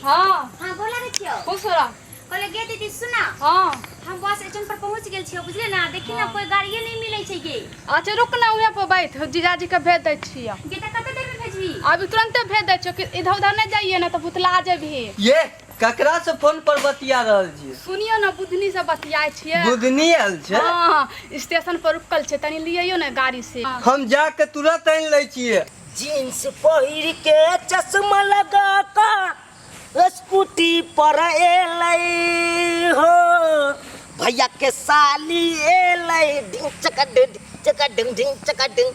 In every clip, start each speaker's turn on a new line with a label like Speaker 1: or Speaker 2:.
Speaker 1: हाँ।
Speaker 2: हाँ, गोर लागै छियौ।
Speaker 1: खुश रह।
Speaker 2: कहले गे दीदी, सुना।
Speaker 1: हाँ।
Speaker 2: हम बस स्टैंड पर पहुंच गेल छियौ, बुझले ना? देखी ना, कोई गाड़िए नहीं मिलै छै गे।
Speaker 1: अच्छा रुक ना, उहे पर बैठ, जीजाजी के भेज दै छियै।
Speaker 2: गे तऽ कते देर में भेजबी?
Speaker 1: अभी तुरंते भेज दै छियौ कि इधर उधर नहीं जाइए ना तऽ भुतला जेबही।
Speaker 3: ये ककरा से फोन पर बतिया रहल छियै?
Speaker 1: सुनियो ना, बुधनी से बतियाइ छियै।
Speaker 3: बुधनी आयल छै?
Speaker 1: हाँ, स्टेशन पर रुकल छै, तनी लियौ ने गाड़ी से।
Speaker 3: हम जाके तुरंत आनि लै छियै।
Speaker 4: जींस पहिर के चश्मा लगा का स्कूटी पर एलै हो, भैया के साली एलै। ढिंग चका ढिंग चका ढिंग ढिंग चका ढिंग,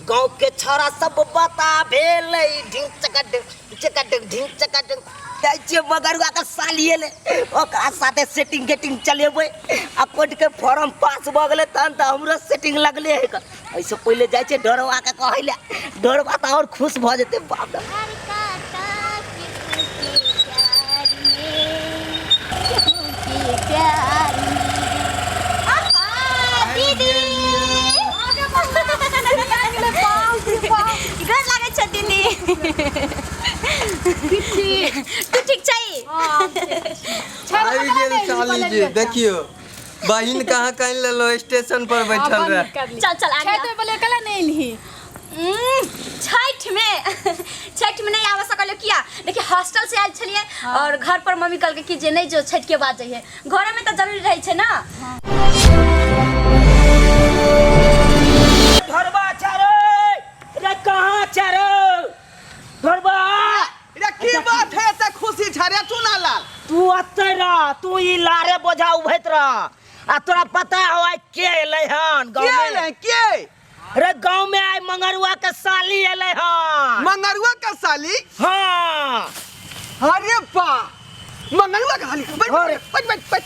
Speaker 4: गाँव के छौड़ा सब बता भेलै। ढिंग चका ढिंग चका ढिंग ढिंग चका ढिंग। जाइ छियै, मगरुआ के साली एलै, ओकरा साथे सेटिंग गेटिंग चलेबै आ कोर्ट के फॉर्म पास भऽ गेलै तहन तऽ हमरो सेटिंग लगले है। एहिसँ पहिले जाइ छियै डरवा के कहै लए, डरवा तऽ आओर खुश भऽ जेतै। बाप रे,
Speaker 2: दीदी, गोर लागै छै दीदी। तू ठीक छै?
Speaker 3: आबि गेल साली जी। देखियौ बहिन कहाँ कहीं लेलो, स्टेशन पर बैठल रहे।
Speaker 2: चल चल, आगे।
Speaker 1: छै बोले कला नहीं एलही?
Speaker 2: छठि में, छठि में नहीं आबऽ सकलियो। किया देखिए, हॉस्टल से आयल छलियै और घर पर मम्मी कहलकै कि जे नहीं जो, छठि के बाद जइहे। घरे में तऽ जरूरी रहै छै ना।
Speaker 4: ढोरबा छै रे, रे कहाँ छै रे ढोरबा?
Speaker 5: रे की बात है, एते खुशी छै रे चुना लाल?
Speaker 4: तू अतै रह, तू ई लारे बोझा उभैत रह। आ तोरा पता हो आइ के एलै हन गाँव
Speaker 5: के
Speaker 4: में?
Speaker 5: एलै के?
Speaker 4: रे गाँव में आइ मंगरुआ के साली एलै हन।
Speaker 5: मंगरुआ का साली?
Speaker 4: हाँ।
Speaker 5: अरे बा, मंगरुआ का साली! बैठ।
Speaker 4: अरे।
Speaker 5: बैठ बैठ बैठ।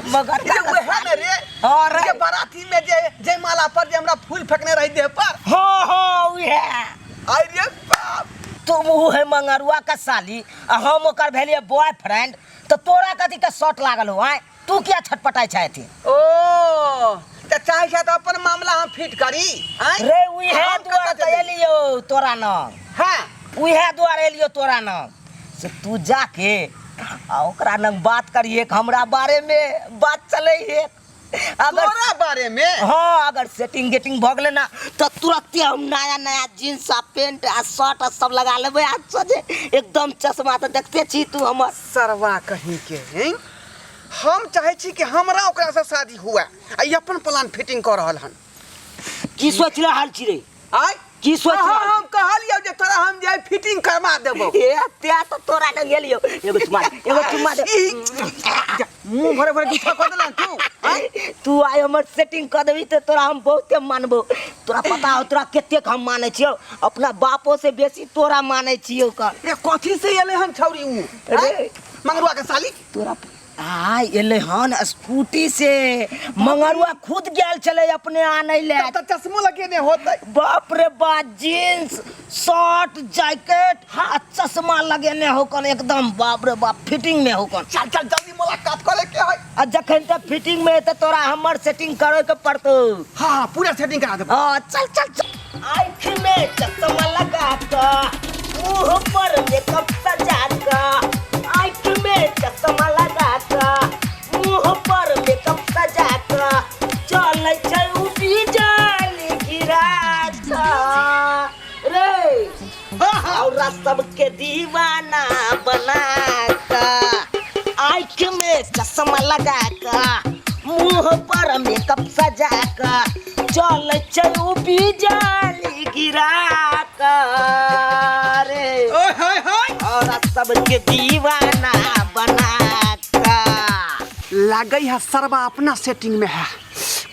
Speaker 4: मगर
Speaker 5: ये वह ने रे?
Speaker 4: हाँ रे।
Speaker 5: जे बाराती में जे जयमाला पर जे हमरा फूल फेंकने रही देह पर?
Speaker 4: हाँ हाँ, उहे।
Speaker 5: अरे बाप!
Speaker 4: तुम ऊ है मंगरुआ का साली आ हम ओकर भेलिए बॉयफ्रेंड, तो तोरा कथी के शॉट लागल हो? आय, तू किया छटपटाइ छै अथी?
Speaker 5: ओ त चाहे छै त अपन मामला हम फिट करी, आँय?
Speaker 4: रे उहे
Speaker 5: हम
Speaker 4: दुआरे
Speaker 5: कतऽ
Speaker 4: तऽ
Speaker 5: जेबै?
Speaker 4: एलियो तोरा नाम।
Speaker 5: हाँ।
Speaker 4: उहे दुआरे एलियो तोरा नाम से तू जाके आ ओकरा नंग बात करिए, हमरा बारे में बात चले है। अगर
Speaker 5: तोरा बारे में?
Speaker 4: हाँ, अगर सेटिंग गेटिंग भऽ गेलै ना तऽ तुरंते हम नया नया जींस आ पेंट आ शर्ट आ सब लगा लेबै आ सोझे एकदम चश्मा तऽ देखते छी तू हमर।
Speaker 5: सरवा कहीं के हैं, हम चाहे छी कि हमरा ओकरा से शादी हुआ आ ई अपन प्लान फिटिंग कर रहल हन।
Speaker 4: की सोच रहल छी रे?
Speaker 5: आय?
Speaker 4: की सोच
Speaker 5: हाँ,
Speaker 4: रहल?
Speaker 5: हम कहलियौ जे तोरा हम जे फिटिंग करवा देबौ।
Speaker 4: ए त्या तऽ तोरा लग गेलियौ। एगो चुम्मा दे, एगो चुम्मा दे।
Speaker 5: ई, जा, मुंह भरे भरे गुस्सा कऽ देला तू, आँय?
Speaker 4: तू आइ हमर सेटिंग कऽ देबही तऽ तोरा हम बहुते मानबौ। तोरा पता हो तोरा कतेक हम मानै छियौ? अपना बापो से बेसी तोरा मानै छियौ कर।
Speaker 5: रे कथी से एलै हन छौरी ऊ?
Speaker 4: रे।
Speaker 5: आँय? मंगरुआ के साली।
Speaker 4: तोरा आइ एलै हन स्कूटी से, मंगरुआ खुद गेल छलै अपने आनै ले।
Speaker 5: तब तऽ चश्मो लगेने होतै।
Speaker 4: बाप रे बा, जींस शर्ट जैकेट आ चश्मा लगेने हो कन, एकदम बाप रे बाप फिटिंग में हो कन।
Speaker 5: चल चल, जल्दी मुलाकात करे के है।
Speaker 4: आ जखन तक फिटिंग में है तोरा हमर सेटिंग करे के पड़तौ।
Speaker 5: हाँ हाँ, पूरा सेटिंग करा देबो।
Speaker 4: हाँ, चल चल चल। आँख में चश्मा लगा का, मुंह पर मेकअप सजा का, आँख में चश्मा लगा का, मुंह पर मेकअप सजा का, चलै छै उ बिजली गिरा का रे, और सबके दीवाना बना का। आँख में चश्मा लगा का, मुंह पर मेकअप सजा का, चलै छै उ बिजली गिरा का रे,
Speaker 5: ओए हाय हाय,
Speaker 4: और सबके दीवाना बना का।
Speaker 5: लागै है सरबा अपना सेटिंग में है,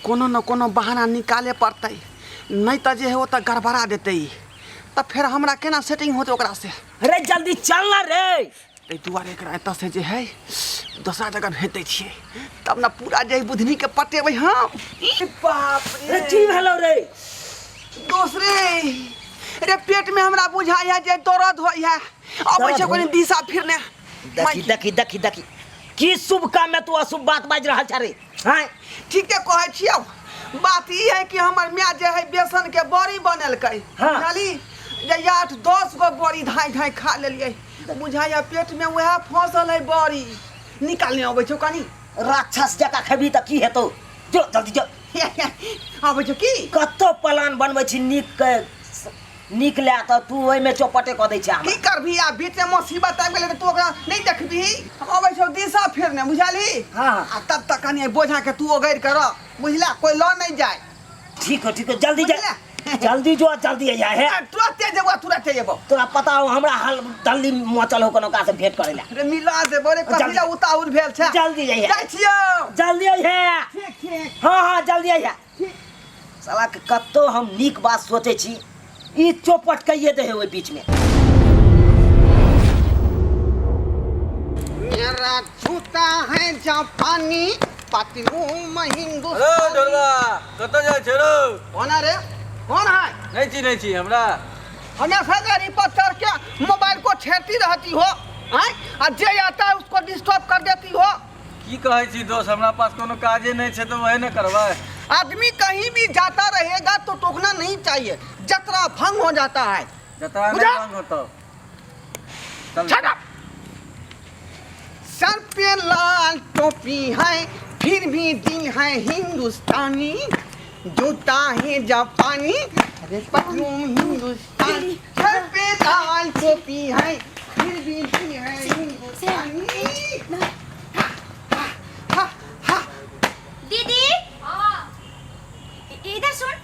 Speaker 5: कोनो न कोनो बहाना निकाले पड़तै, नहीं तऽ जे है ओ तऽ गड़बड़ा देतै, तऽ फेर हमरा केना सेटिंग होतै ओकरा से?
Speaker 4: रे जल्दी चल ना रे।
Speaker 5: ताहि दुआरे एकरा एतऽ से जे है दोसरा जगह भेज दै छियै, तब ने पूरा जे है बुधनी के पटेबै हम। ई बाप
Speaker 4: रे
Speaker 5: रे!
Speaker 4: की भेलौ रे?
Speaker 5: दोसरे रे पेट में हमरा बुझाइ है जे दर्द होइ है, अबै छै
Speaker 4: दर्द
Speaker 5: कोनी दिशा फिरने।
Speaker 4: देखी देखी देखी देखी, की शुभ काम में तू अशुभ बात बाजि रहल छ रे? हैं?
Speaker 5: ठीके कहै छियौ। बात ई है कि हमर माय जे है बेसन के बड़ी बनेलकै।
Speaker 4: हाँ।
Speaker 5: बुझली? जे 8-10 गो बड़ी धाइ धाइ खा लेलियै, बुझाइया पेट में वएह फंसल है बड़ी, निकालने अबै छौ कनी।
Speaker 4: राक्षस जकाँ खेबही तऽ की हेतौ? जो जल्दी जो।
Speaker 5: अबै छौ की?
Speaker 4: कतौ प्लान बनबै छी नीक के नीक लए, तऽ तू ओहिमे चौपटे कऽ दै छै
Speaker 5: की
Speaker 4: हमरा।
Speaker 5: करबही, आ बीच में मुसीबत आबि गेलै तऽ तू ओकरा नहि देखबही? हम अबै छौ दिशा फेरने, बुझलही?
Speaker 4: हाँ, हाँ।
Speaker 5: आ तब तक कनी एहि बोझा के तू ओगरि कर, बुझला? कोई लऽ नहि जाय।
Speaker 4: ठीक हो, ठीक हो, जल्दी जा।
Speaker 5: बुझले?
Speaker 4: जल्दी जो, जल्दी अइहा हे।
Speaker 5: आ, तुरते जेबो, तुरते जेबो।
Speaker 4: तोरा पता हो हमरा हाल दल्ली मचल हो कोनो का से भेंट करे ला।
Speaker 5: रे मिला देबो रे, कथी
Speaker 4: जल्दी।
Speaker 5: ला उताहुल भेल छै?
Speaker 4: जल्दी अइहा।
Speaker 5: जाइ छियौ।
Speaker 4: जल्दी अइहा।
Speaker 5: ठीक ठीक।
Speaker 4: हाँ हाँ, जल्दी अइहा। साला के कतौ हम नीक बात सोचै छी, ई चौपट कहिए दे है ओहि बीच में।
Speaker 5: मेरा जूता है जापानी, पतलू
Speaker 3: रो ढोलवा, कतऽ जाइ छै रो?
Speaker 5: कौन है रे? कौन है?
Speaker 3: नहि चिन्है छी हमरा?
Speaker 5: हमेशा गाड़ी पर चढ़ के मोबाइल को छेड़ती रहती हो हैं, और जे आता है उसको डिस्टर्ब कर देती हो।
Speaker 3: की कहै छी दोस्त, हमरा पास कोनो काजे नहि छै तऽ वही ने करबै।
Speaker 5: आदमी कहीं भी जाता रहेगा तो टोकना नहीं चाहिए, जतरा भंग हो जाता है।
Speaker 3: जतरा नहि
Speaker 5: बुझा?
Speaker 3: भंग होतौ, चल।
Speaker 5: Shut up! Sir पे लाल टोपी है, फिर भी दिल है हिंदुस्तानी, जूता है जापानी, अरे पतलून हिंदुस्तानी। सर पे लाल टोपी है, फिर भी दिल है हिंदुस्तानी। हा, हा, हा।
Speaker 2: दीदी, इधर सुन।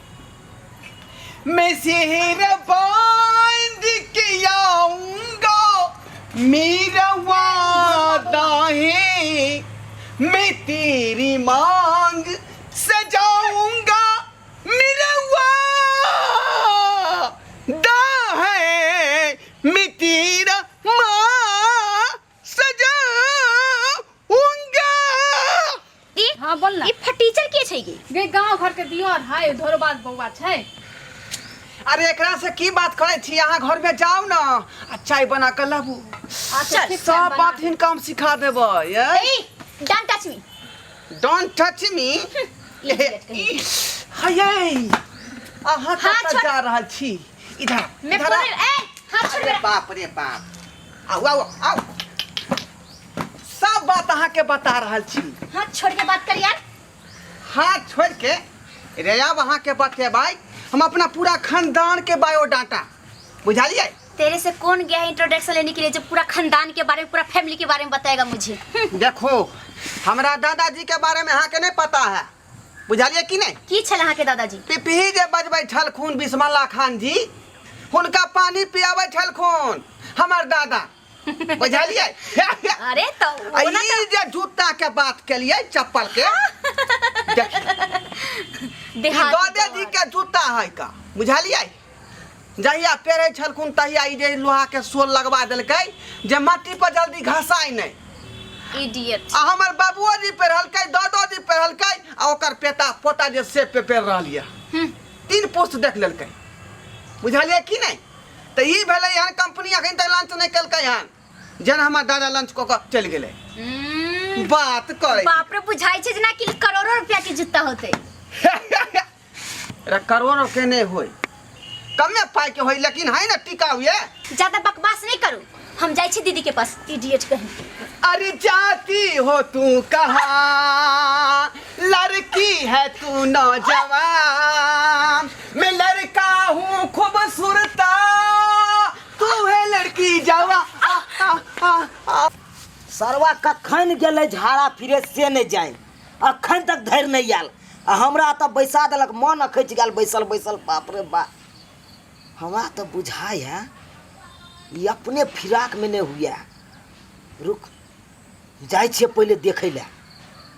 Speaker 5: मैं शहर बांध के आऊंगा, मेरा वादा है, मैं तेरी मांग सजाऊंगा, मेरा वादा है, मैं तेरा मांग सजाऊंगा।
Speaker 2: दी।
Speaker 1: हाँ, बोल ना।
Speaker 2: ई फटीचर के छै गे?
Speaker 1: गे, गाँव घर के दियर है, धोरबाज बौआ छै।
Speaker 5: अरे एकरा से की बात करै छी? अहाँ घर में जाउ ना आ चाय बना के लाबू।
Speaker 1: अच्छा, ठीक छै,
Speaker 5: सब
Speaker 1: बना
Speaker 5: बात हिनका हम सिखा देबै।
Speaker 2: ए, don't touch me.
Speaker 5: Don't touch me.
Speaker 2: Idiot कहीं।
Speaker 5: हयै, अहाँ
Speaker 2: हाँ,
Speaker 5: कतऽ
Speaker 2: छोड़।
Speaker 5: जा रहल छी? इधर
Speaker 2: मैं
Speaker 5: इधर
Speaker 2: पूरे
Speaker 5: आउ।
Speaker 2: ए, हाथ छोड़
Speaker 5: अरे
Speaker 2: मेरा।
Speaker 5: बाप रे बाप, आउ आउ आउ, सब बात अहाँके बता रहल छी।
Speaker 2: हाथ छोड़ के बात कर यार।
Speaker 5: हाथ छोड़ के रे, आब अहाँके बतेबै हम अपना पूरा खानदान के बायोडाटा, बुझलियै?
Speaker 2: तेरे से कौन गया है इंट्रोडक्शन लेने के लिए, जो पूरा खानदान के बारे में, पूरा फैमिली के बारे में बताएगा मुझे?
Speaker 5: देखो, हमरा दादाजी के बारे में अहाँके नहीं पता है, बुझलियै कि नहीं?
Speaker 2: की छल अहाँ के दादाजी?
Speaker 5: पिपही जे बजबै छलखुन बिस्मिल्ला खान जी, हुनका पानी पियाबै छलखुन हमर दादा, बुझलियै?
Speaker 2: अरे तो
Speaker 5: आ
Speaker 2: वो ना
Speaker 5: ई जे जूता के बात केलियै, चप्पल के, देखियौ,
Speaker 2: तो
Speaker 5: ई
Speaker 2: देहाती
Speaker 5: दादाजी
Speaker 2: गंवार।
Speaker 5: के जूता है का, बुझलियै? जहिया पेरै छलखुन तहिया ई जे लोहा के सोल लगवा देलकै जे माटी पर जल्दी घसाय नहि।
Speaker 2: इडियट।
Speaker 5: आ हमर बाबुओ जी पेरहलकै, दादो जी पेरहलकै, आ ओकर पेता पोता जे से पे पेर रहल यऽ, तीन पुस्त देख लेलकै, बुझलियै कि नहि? तऽ ई भेलै एहन कंपनी अखन तक लंच नहि केलकै हन, जेना हमर दादा लंच कऽ कऽ चलि गेलै। बात करै
Speaker 2: बाप रे, बुझाई छै जेना कि करोड़ों रुपया के जूता होते।
Speaker 5: रे, करोड़ों के नहि होय, कमे पाइ के होय, लेकिन है ने टिकाउ ये।
Speaker 2: ज्यादा बकवास नहीं करू, हम जाइ छी दीदी के पास। इडियट कहीं।
Speaker 5: अरे जाती हो तू कहाँ, लड़की है तू नौजवान, मैं लड़का हूँ खूबसूरता, तू है लड़की जवा। आ, आ, आ, आ।
Speaker 4: सरवा कखन गेलै झाड़ा फिरे से नहि जानि, अखन तक धरि नहि आयल आ हमरा तऽ बैसा देलक, मन अखैच गेल बैसल बैसल। बाप रे बा, हमरा तऽ बुझाइ है ई अपने फिराकमे नहि हुए। रुक, जाइ छियै पहिले देखै लए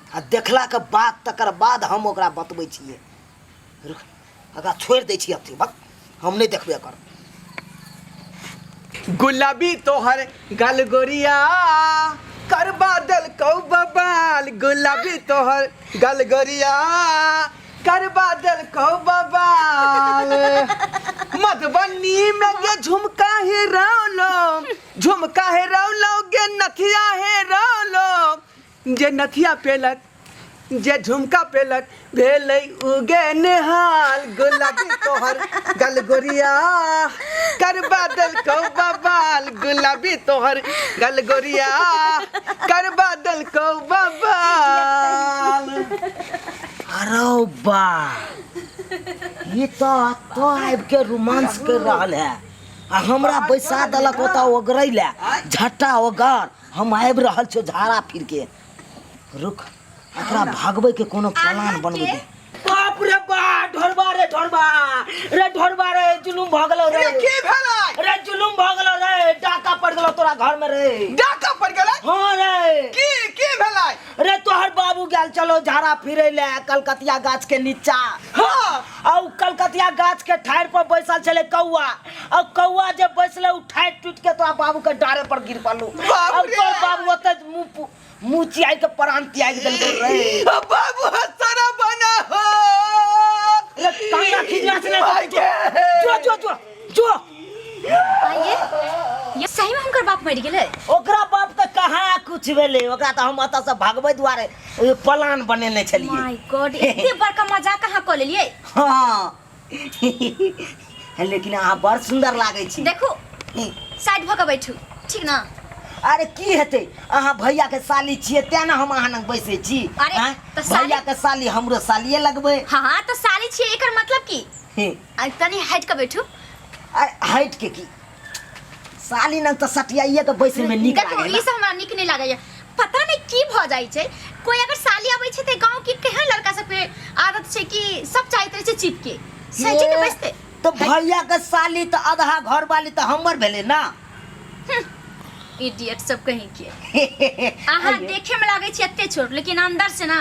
Speaker 4: आ देखलाके बाद तकर बाद हम ओकरा बतबै छियै। रुक, एकरा छोड़ि दै छियै अथी, बक, हम नहि देखबै एकर।
Speaker 5: गुलाबी तोहर गल गोरिया करबा देलकौ बबाल, गुलाबी तोहर गल गोरिया करबा देलकौ बबाल। मधुबनी में गे झुमका हे रौलो, झुमका हे रौलो गे नथिया हे रौलो, जे नथिया पेलक जे झुमका पेलक भेलै उगे निहाल गुलाबी तोहर गलगोरिया करबा देलकौ बबाल गुलाबी तोहर गलगोरिया करबा देलकौ बबाल।
Speaker 4: अरे बा, ई तो तो आबि के रोमांस कर रहल है आ हमरा बैसा देलक ओतऽ ओगरै ले झट्टा ओगर। हम आबि रहल छियौ झाड़ा फिर के, रुक एकरा भागबै के कोनो प्लान बनबै दे। बाप रे बा, ढोरबा रे, ढोरबा रे, ढोरबा रे, जुलुम भऽ गेलौ रे।
Speaker 5: रे की भेलै?
Speaker 4: रे जुलुम भऽ गेलौ रे, डाका पड़ गेलौ तोरा घर में रे।
Speaker 5: डाका पड़ गेलै?
Speaker 4: हाँ रे।
Speaker 5: की की भेलै?
Speaker 4: रे तोहर बाबू गेल चलो झाड़ा फिरै ले कलकतिया गाछ के नीचा।
Speaker 5: हाँ।
Speaker 4: आ उ कलकतिया गाछ के ठाढ़ि पर बैसल छलै कौआ, आ कौआ जे बैसलै उ ठाढ़ि टूटि के तोरा बाबू के डारे पर गिर पड़लौ।
Speaker 5: बाप
Speaker 4: आ
Speaker 5: रे।
Speaker 4: तोहर बाबू ओतऽ मुँह मुँह चियाइ के प्राण त्याग देलकै रे।
Speaker 5: आ बाबू हसरा बना हो।
Speaker 4: रे टांगा खींचना से
Speaker 5: भाई के।
Speaker 4: जो जो जो जो
Speaker 2: आइए, ये सही में हुनकर बाप मरि गेलै?
Speaker 4: ओकरा बाप तऽ कहाँ कुछ भेलै, ओकरा तऽ हम एतऽ से भगबै दुआरे प्लान बनेने छलियै।
Speaker 2: My God, एते बड़का मजाक अहाँ कऽ लेलियै।
Speaker 4: हाँ लेकिन अहाँ बड़ सुन्दर लागै छी।
Speaker 2: देखू साइड भऽ कऽ बैठू, ठीक ना?
Speaker 4: अरे की हेतै, अहाँ भैया के साली छियै तें ने हम अहाँ लग बैसै छी।
Speaker 2: अरे,
Speaker 4: आँय?
Speaker 2: तऽ साली-
Speaker 4: भैया के साली हमरो सालिये लगबै।
Speaker 2: हाँ हाँ तऽ साली छियै, एकर मतलब की?
Speaker 4: हे।
Speaker 2: आ तनी हटि कऽ बैठू।
Speaker 4: अरे हटि के की, साली लग तऽ सटियाइए के बैसै में नीक
Speaker 2: देखू
Speaker 4: लागै
Speaker 2: ई
Speaker 4: ना।
Speaker 2: सब हमरा नीक नहि लागैया, पता नहि की भऽ जाइ छै। कोई अगर साली अबै छै तऽ गाँव के केहन लड़का सबके आदत छै कि सब चाहैत रहै छै चिपके सटि के बैसतै।
Speaker 4: तऽ भैया के साली तऽ आधा घर वाली तऽ हमर भेलै ना।
Speaker 2: इडियट सब कहीं के। अहाँ देखे में लागै छी एते छोट, लेकिन अंदर से ना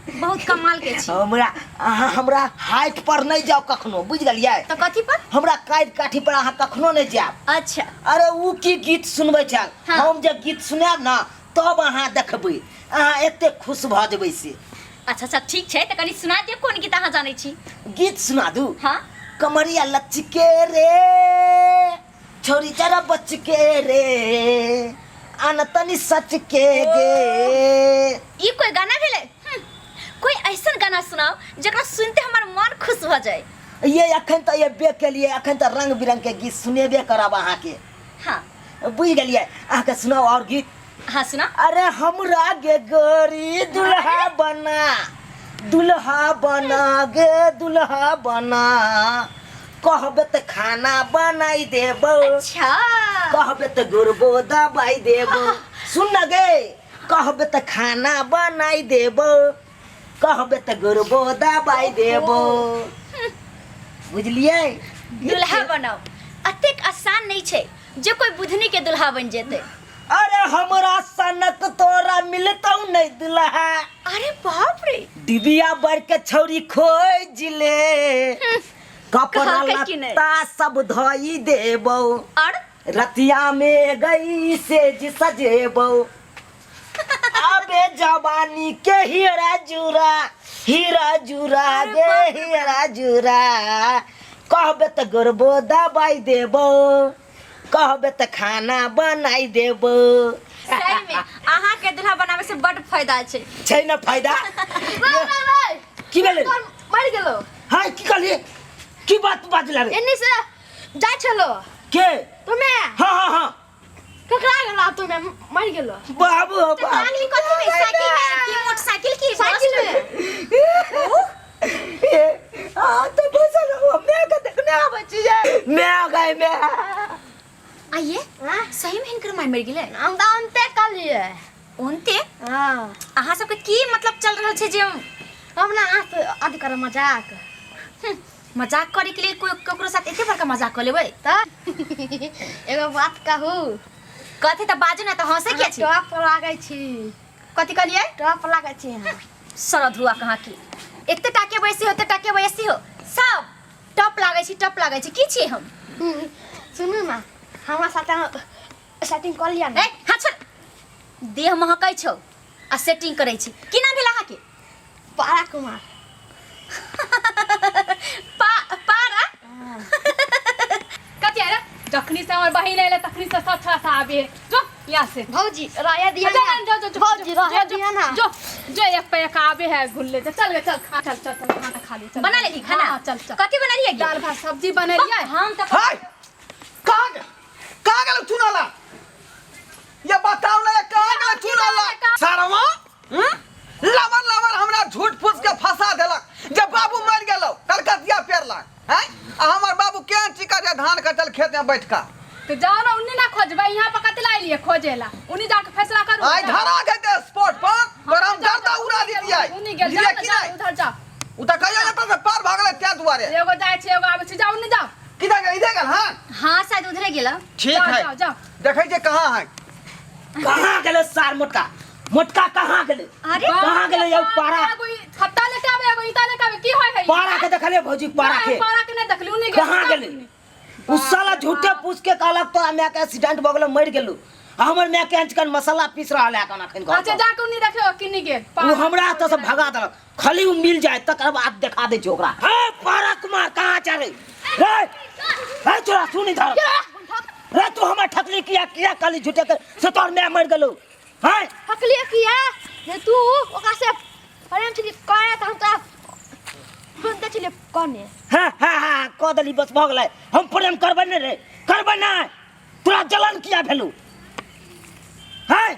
Speaker 2: बहुत कमाल के छी।
Speaker 4: हमरा अहाँ हमरा हाइट पर नहि जाउ कखनो, बुझि गेलियै?
Speaker 2: तऽ कथी पर?
Speaker 4: हमरा काटि काठी पर अहाँ कखनो नहि जायब।
Speaker 2: अच्छा।
Speaker 4: अरे उ की गीत सुनबै छल?
Speaker 2: हाँ।
Speaker 4: हम जे गीत सुनायब ना तब अहाँ देखबै, अहाँ एते खुश भऽ जेबै से।
Speaker 2: अच्छा अच्छा ठीक छै, तऽ कनि सुना दियौ, कोन गीत अहाँ जानै छी?
Speaker 4: गीत सुना दू?
Speaker 2: हाँ।
Speaker 4: कमरिया लचके रे छोरी जरा बच के रे आन तनी सच के गे।
Speaker 2: ई कोई गाना भेलै? कोई ऐसन गाना सुनाओ जकरा सुनते हमर मन खुश भऽ जाए।
Speaker 4: ये अखन तऽ एबे केलिए, अखन तऽ रंग बिरंग के गीत सुनेबे करब अहाँके।
Speaker 2: हाँ।
Speaker 4: बुझि गेलियै? अहाँके सुनाउ और गीत?
Speaker 2: हाँ सुना।
Speaker 4: अरे हमरा गे गोरी दुल्हा बना, दुल्हा बना गे दुल्हा बना, कहबे तऽ खाना बनाई देबो।
Speaker 2: अच्छा।
Speaker 4: कहबे तऽ गुरबो दबाई देबो। सुन न गे, कहबे तऽ खाना बनाई देबो, कहबे तऽ गुरबो दबाई देबो। बुझलियै?
Speaker 2: दुल्हा बनाओ अतेक आसान नहीं छै जे कोई बुधनी के दुल्हा बन जेतै।
Speaker 4: अरे हमरा सनक तोरा मिलतौ नहीं दुल्हा।
Speaker 2: अरे बाप रे।
Speaker 4: डिबिया बढ़ के छौरी खोज ले, कपड़ा
Speaker 2: कहलकै कि नहि?
Speaker 4: लत्ता सब धोई देबौ,
Speaker 2: और
Speaker 4: रतिया में गई से जी सजेबौ। अबे जवानी के हीरा जुरा, हीरा जुरा
Speaker 2: अरे
Speaker 4: गे
Speaker 2: बाप रे।
Speaker 4: हीरा जुरा, कहबे तऽ गोरबो दबाई देबौ, कहबे तऽ खाना बनाई देबौ।
Speaker 2: सही में अहाँ के दुल्हा बनावे से बड फायदा छै।
Speaker 4: छै ना फायदा? की भेलै?
Speaker 1: मरि गेलो।
Speaker 4: हाँ की कहलियै? की बात बाजला रे?
Speaker 1: एन्नी से जाइ छलो।
Speaker 4: के?
Speaker 1: तुमे।
Speaker 4: हाँ हाँ हाँ।
Speaker 1: ककरा गेलो तुमे मरि गेलो।
Speaker 4: बाबू हो बाबू।
Speaker 2: टकरा कथी में? साइकिल में की मोटरसाइकिल की
Speaker 1: साइकिल में?
Speaker 4: ए, आ तो पैसा रहो, मैं के देखने आबै छियै। मैं गए मैं।
Speaker 2: आइए, सही में हिनकर माय मरि गेलै?
Speaker 1: हम तऽ अन्ते कहलियै।
Speaker 2: ओनते?
Speaker 1: हाँ।
Speaker 2: अहाँ सबके की मतलब चल रहल छै जे
Speaker 1: हम ना अहाँ से अथी करब मजाक।
Speaker 2: मजाक करे के लिए कोई ककरो साथ एते बड़का मजाक कऽ लेबै?
Speaker 1: तऽ एगो बात कहू।
Speaker 2: कथी तऽ बाजू ना, तऽ हंसै किया छी?
Speaker 1: टॉप लागै छी।
Speaker 2: कथी कहलियै?
Speaker 1: टॉप लागै छी अहाँ।
Speaker 2: सरधुआ कहाँ की, एते टाके बैसी हो, एते टाके बैसी हो, सब टॉप लागै छी, टॉप लागै छी। की छी हम?
Speaker 1: सुनू ना, हमरा साथ अहाँ सेटिंग कऽ लिअ ने।
Speaker 2: ए हाँ छोड़, देह महकै छौ आ सेटिंग करै छी। की नाम भेल अहाँके?
Speaker 1: पारा कुमार।
Speaker 2: पारा?
Speaker 1: कथी आरे? जखनी से हमर बहिन अयलै तखनी से सब छौड़ा सब आबे। जो
Speaker 6: यहाँ से।
Speaker 1: भौजी राया दिया
Speaker 6: जा
Speaker 1: ना।
Speaker 6: जा जा जा।
Speaker 1: भौजी राया दिया ना।
Speaker 6: जो जो एक पे एक आबे है घुलले। चल चल चल खा, चल चल चल, खाना खा ले चल।
Speaker 2: बना लेली खाना?
Speaker 6: हाँ, चल चल।
Speaker 2: कथी बना लियै?
Speaker 6: दाल भात सब्जी बनेलियै।
Speaker 2: हम तऽ
Speaker 5: हाय, कहाँ गेल, कहाँ गेल चुनाला? ये बताओ ना, ये कहाँ गेल चुनाला सारवा? हम्म? लवर लवर हमरा झूठ फूस के फंसा देलक जब बाबू मर गेलो कलकतिया पेरलक हैं, आ हमर बाबू केहन चिकट है धान कटल खेत में बैठ का।
Speaker 6: तो जाओ ना, उन्नी ना खोजबै, यहाँ पर कथी लाइलियै खोजेला? उन्नी जाके फैसला करू।
Speaker 5: आई धरा गए स्पॉट पर पर हम गर्दा उड़ा दितियै।
Speaker 6: उन्नी गेल।
Speaker 5: बुझलियै
Speaker 6: जाओ ना,
Speaker 5: कि
Speaker 6: जाओ
Speaker 5: नहीं?
Speaker 6: उधर जाओ।
Speaker 5: उ त कहियो ने तऽ पार भऽ गेलै तें दुआरे।
Speaker 6: एगो जाइ छै, एगो आबै छै। जाओ उन्नी जाओ।
Speaker 5: किधर गेल? इधर गेल। हाँ।
Speaker 2: हाँ, शायद उधरे गेल।
Speaker 5: ठीक
Speaker 6: जाओ।
Speaker 5: है।
Speaker 6: जाओ जाओ।
Speaker 5: देखै छियै कहाँ है।
Speaker 4: कहाँ गेलै सार मोटका? मोटका कहाँ गेलै?
Speaker 2: अरे,
Speaker 4: कहाँ गेलै यौ पारा?
Speaker 6: एगो ई खत्ता लेके आबै, एगो ईटा लेके आबै, की होय है?
Speaker 4: पारा के देखलियै भौजी? पारा के?
Speaker 6: नहि, पारा के नहि देखली। उन्नी गेल।
Speaker 4: कहाँ गेलै उ साला? झूठे पूछ के कहलक तोरा माय के एक्सीडेंट भऽ गेलो, मरि गेलौ, आ हमर माय के अंचकन मसाला पीस रहल है अखन अखन घर
Speaker 6: अच्छा
Speaker 4: पर।
Speaker 6: जाके उन्नी देखियो किन्नी गेल।
Speaker 4: उ हमरा एतऽ से भगा देलक। खाली उ मिल जाए तकर बाद देखा दै छै ओकरा। हे पारा कुमार, कहाँ चले रे? हे तोरा सुन इधर रे, तू हमर ठकली किया? किया कहली झूठे के से तोहर माय मरि गेलौ? हैं,
Speaker 1: हकलिए किया जे तू ओकरा से प्रेम छली करे त हम तोरा सुनते छलिए कने।
Speaker 4: हाँ हाँ हाँ, कह देली, बस भऽ गेलै। हम प्रेम करबै नहि रे, करबै नहि। तोरा जलन किया भेलौ? हैं,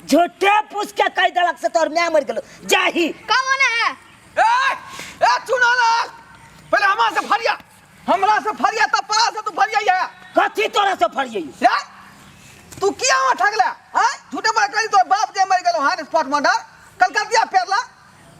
Speaker 4: झूठे पूछ के कह देलक से तोहर माय मरि गेलौ जाही।
Speaker 1: कौन है?
Speaker 5: ए ए चुनाला, पहिले हमरा से फरिया, हमरा से फरिया, तब परा से तू फरिया है।
Speaker 4: कथी तोरा से फरियै?
Speaker 5: रे तू किया हमरा ठगला? हैं, झूठे मर करी तोर बाप जे मर गेलो हां स्पॉट मर्डर कलकतिया पेरला।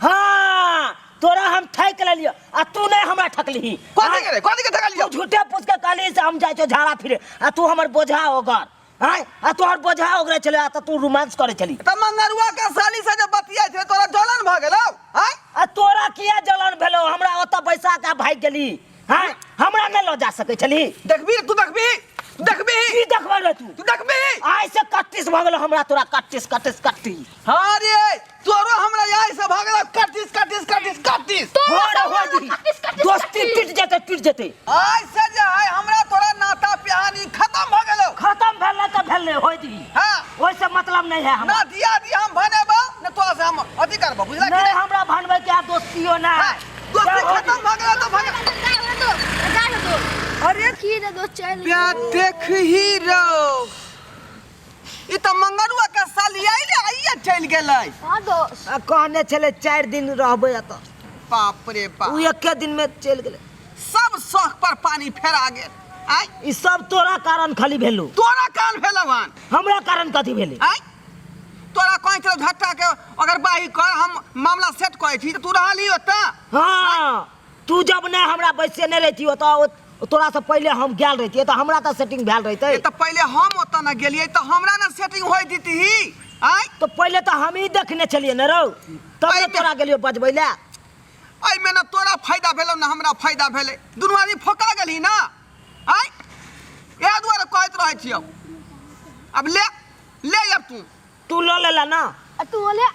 Speaker 4: हाँ, तोरा हम ठकि लेलियो आ तू नहीं हमरा ठकलिही।
Speaker 5: कथी के रे, कथी के ठगलियो?
Speaker 4: तू झूठे पूछ के कहली से हम जाइ छौ झाड़ा फिरे आ तू हमर बोझा ओगर आय, आ तोहर बोझा ओगरे छले आ त तू रोमांस करे छली।
Speaker 5: त मंगरुआ के साली से जे बतियाइ छले तोरा जलन भ गेलौ? आय,
Speaker 4: आ तोरा किया जलन भेलौ? हमरा ओतऽ बैसा के भागि गेली? हैं, हमरा नहि लऽ जा सकै छली?
Speaker 5: देखबी तू, देखबी, तू देखबी।
Speaker 4: की देखबै रे तू?
Speaker 5: तू देखबी।
Speaker 4: आइ से कट्टिस भऽ गेलौ हमरा तोरा, कट्टिस कट्टिस कट्टिस।
Speaker 5: हाँ रे, तोरो हमरा आइ से भ गेलौ कट्टिस कट्टिस कट्टिस कट्टिस।
Speaker 4: हो रे हो दी, दोस्ती टूट जेतै, टूट जेतै।
Speaker 5: आइ से जे है हमरा तोरा नाता पिहानी खत्म भ गेलौ।
Speaker 4: खत्म भेल तऽ भेल, होइ दी।
Speaker 5: हाँ।
Speaker 4: ओहिसे मतलब नहीं है हमरा।
Speaker 5: ना दिया दिया हम भनेबौ न तोरा से हम अथी करबौ, बुझला कि
Speaker 4: नहीं?
Speaker 5: नहीं?
Speaker 4: हमरा भनबै के आ दोस्तियो ना।
Speaker 5: हाँ, दोस्ती खत्म भ गेलौ तऽ भ गेल।
Speaker 1: अरे की रे दोस्त, चल
Speaker 5: प्या देख ही रौ, ई तऽ मंगरुआ के साली आइले आइए चलि गेलै।
Speaker 1: हाँ दोस्त।
Speaker 4: आ कहने छलै 4 दिन रहबै एतऽ।
Speaker 5: बाप रे बाप,
Speaker 4: उ एके दिन में चलि गेलै।
Speaker 5: सब शौक पर पानी फेरा गेल। आय,
Speaker 4: ई सब तोरा कारण खाली भेलौ।
Speaker 5: तोरा कान भेलौ हन?
Speaker 4: हमरा कारण कथी भेलै?
Speaker 5: आय, तोरा कहै छलौ झट्टा के अगर बाही कर, हम मामला सेट करै छी, तऽ तू रहली ओतऽ।
Speaker 4: हाँ, तू जब नहि हमरा बैसेने रहिती ओतऽ, तोरा से पहिले हम गेल रहितियै तऽ हमरा तऽ सेटिंग भेल रहितै।
Speaker 5: तऽ पहिले हम ओतऽ न गेलियै तऽ हमरा न सेटिंग होय दितही? आय,
Speaker 4: तऽ पहिले तऽ हमही देखने छलियै ने रौ, तब ने तोरा गेलियो बजबै लए।
Speaker 5: एहिमे न तोरा फायदा भेलौ न हमरा फायदा भेलै, दुनू आदमी फोका गेलही ना। आय, इएह दुआरे कहैत रहै छियौ। अब ले ले, अब तू
Speaker 4: तू लऽ लेला ना।
Speaker 1: आ तू बोले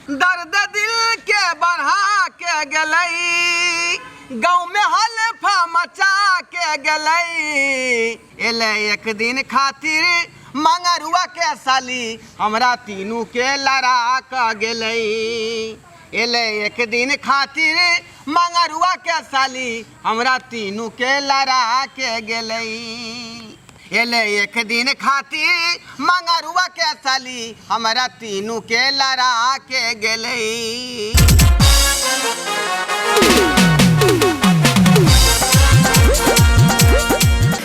Speaker 5: दर्द दिल के बढ़ा के गेलै, गाँव में हल्फा मचा के गेलै। एलै एक दिन खातिर मंगरुआ के साली, हमरा तीनू के लड़ा के गेलै। एलै एक दिन खातिर मंगरुआ के साली, हमरा तीनू के लड़ा के गेलै। एलै एक दिन खातिर मंगरुआ के साली, हमरा तीनू के लड़ा के गेलै।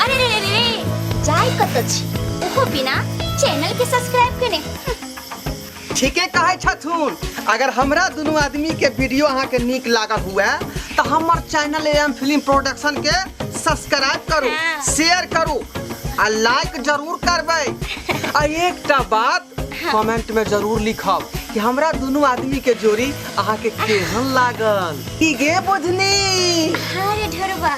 Speaker 2: अरे रे रे रे, जाय कतऽ छी ओहो बिना चैनल के सब्सक्राइब केने?
Speaker 5: ठीके कहै छथुन। अगर हमरा दुनू आदमी के वीडियो अहाँके नीक लागल हुए तऽ हमर चैनल एम फिल्म प्रोडक्शन के सब्सक्राइब करू, शेयर करू आ लाइक जरूर करबै। आ एकटा बात कमेंट में जरूर लिखब कि हमरा दुनू आदमी के जोड़ी अहाँके केहन लागल। की गे बुझनी?
Speaker 2: अरे ढेरवा।